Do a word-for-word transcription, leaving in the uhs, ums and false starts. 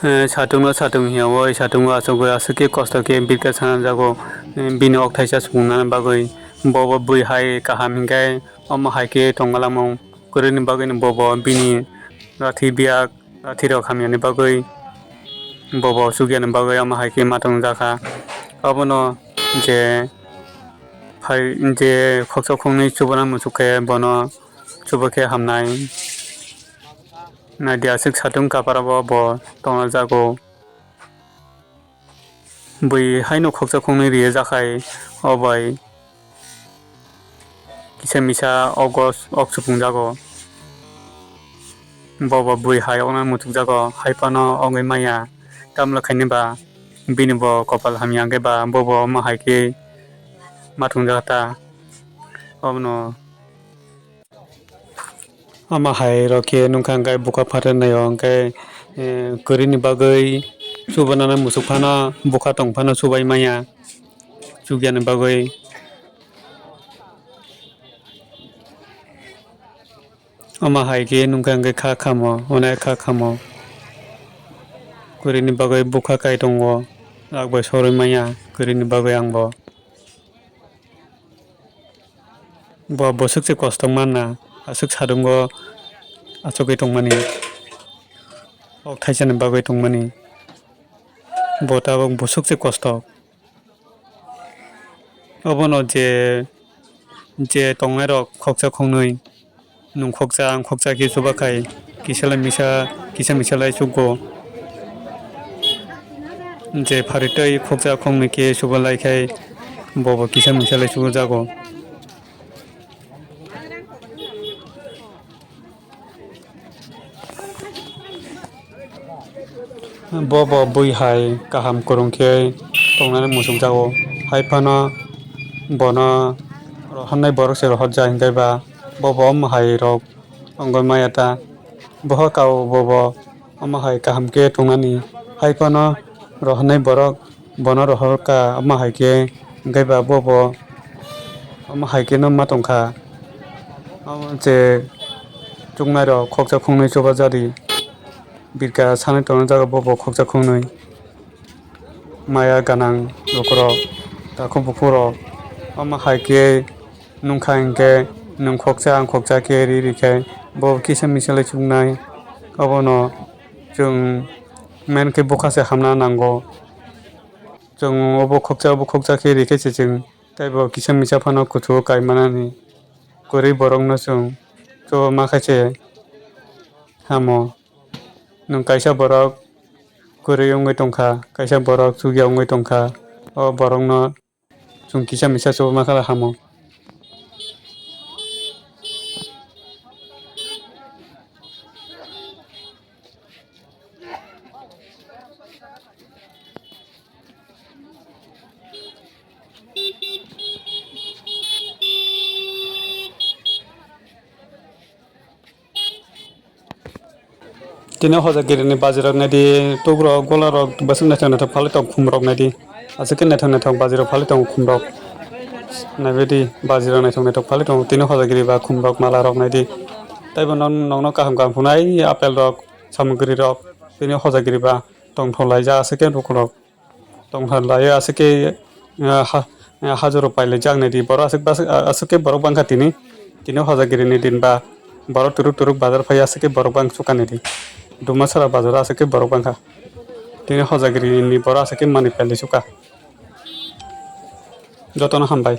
Eh, satung no satung hiya oi, satung o aswk bai aswk khe kosto khe birka sana jago, eh, bini ok thaisa supung nani bagwi. Bo bo bui hai kaham hinkhe omo hai khe tongma langmung kwrwini bagwi no bo bo bini rathi biyak, rathi rok hamyani bagwi bo bo chukya ni bagwi omo hai khe ma tong jakha. Obono je phai, je khoksa khoknwi chubana muchuk khe bono chuba khe hamnai. Naidi aswk satung kapar o bo tongna jago. Bui haino khoksa khoknwi riya jakhai, o bai kisa misa ogo ok supung jago. Bo bo bui hai okna muchuk jago, hai phano ogwi maya. Tamla khaini ba bini bo kopal hamya hwnkhe ba bo bo omo hai khe ma thung jak ta. Obono Ama hai rok khe nungkha hwnkhe bwkha phatar naio hwnkhe, eh, kwrwini bagwi chubanani muchuk phano bwkha tong phano chubai maya, chukya ni bagwi. Ama hai khe nungkha hwnkhe kha khamo, onai kha khamo. Kwrwini bagwi bwkha kai tongo, rak bai sorwi maya kwrwini bagwi ang bo. Bo bwswk se kosto manna, aswk sadungo achugwi tongmani, ok thaisani bagwi tongmani, bo tabuk bwswk se kosto. Obono je, je tongnairok khoksa khoknwi, nwng khoksa ang khoksa khe chubakhai, kisa lai misa, kisa misa lai chugo. Je pharitwi khoksa khoknwi khe chubalaikhai, bobo kisa misa lai chugo jago. Bobo bui hai kaham kwrwng khe tongnani muchung jago, hai phano bono rohornai borok se rohorjak, hinkhe ba bobo omo hai rok wngwi maya ta. Bohor kao bobo omo hai kaham khe tongnani, hai phano rohornai borok bono rohor kha, omo hai khe, hinkhe ba bobo omo hai khe no ma tong kha. Omo je chuknai rok khoksa khoknwi chuba jadi, birka sanwi tongna jaga bobo khoksa khoknwi. Maya ganang lukurok, takhuk bukhurok, omo hai khe nungkha hinkhe nwng khoksa ang khoksa khe ri ri khe bo kisa misa lai chuknai. Obono chwng men khe bwkha se hamna nango. Chwng obo khoksa, obo khoksa khe ri khe se chwng tei bo kisa misa phano kuchugo kai manani. Kwrwi borokno chwng chuba ma khe se hamo. Nwng kaisa borok kwrwi wngwi tongkha, kaisa borok chukya wngwi tongkha, o borokno chwng kisa misa chuba ma khe hamo. Tini hojagiri ni bajirok naidi, tugrok, golarok, bwswk naithok naithok phalwi tongo khumrok naidi. Aswk khe naithok naithok bajirok phalwi tongo khumrok. Naibadi bajirok naithok naithok phalwi tongo. Tini hojagiri ba khumrok malarok naidi. Taibo nok, nokno kaham kaham phunai apple rok, samagri rok. Tini hojagiri ba tongthok laijak aswk khe lukurok. Tongthok lai aswk khe, ah, ha, ah, hajoro pailai jak naidi. Borok aswk, aswk, ah, aswk khe borok bangkha tini. Tini hojagiri ni din ba borok turuk turuk bazar phai aswk khe borok bang chuka naidi. Dumasara bazar aswk khe borok bangkha. Tini hojagiri ni borok aswk khe mani pailai chuka. Jotono hambai.